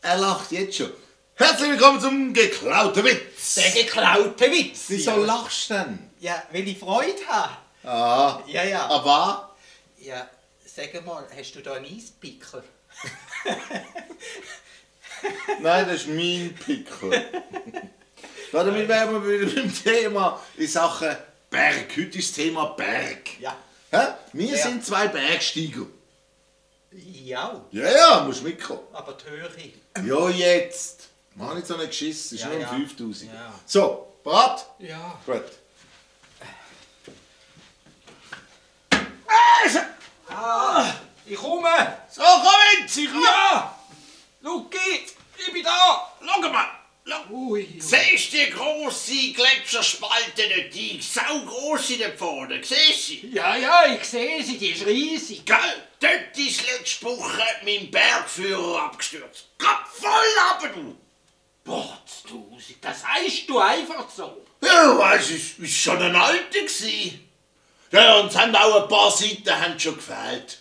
Er lacht jetzt schon. Herzlich willkommen zum geklauten Witz. Der geklaute Witz. Wieso lachst du denn? Ja, weil ich Freude habe. Ah, Ja. aber Ja, sag mal, hast du da einen Eispickel? nein, das ist mein Pickel. Damit wären wir wieder beim Thema in Sachen Berg. Heute ist das Thema Berg. Ja. Hä? Wir sind zwei Bergsteiger. Ja, Ja, musst mitkommen. aber die Höhe. Ja, jetzt. Mach nicht so einen Geschiss, es ist Ja, nur um ja. 5000. Ja. So, bereit? Ja. Gut. Ich komme! So, komm jetzt! Ja! Luki, ich bin da! Schau mal! Ui. Siehst du die grosse Gletscherspalte dort? Die saugross in der Pforte. Siehst du sie? Ja, ich sehe sie, die ist riesig. Gell? Dort ist letzte Woche mein Bergführer abgestürzt. Grad voll runter, du! Potztausend, das sagst du einfach so. Ja, weißt du, es war schon ein Alter. Ja, und es haben auch ein paar Seiten haben schon gefehlt.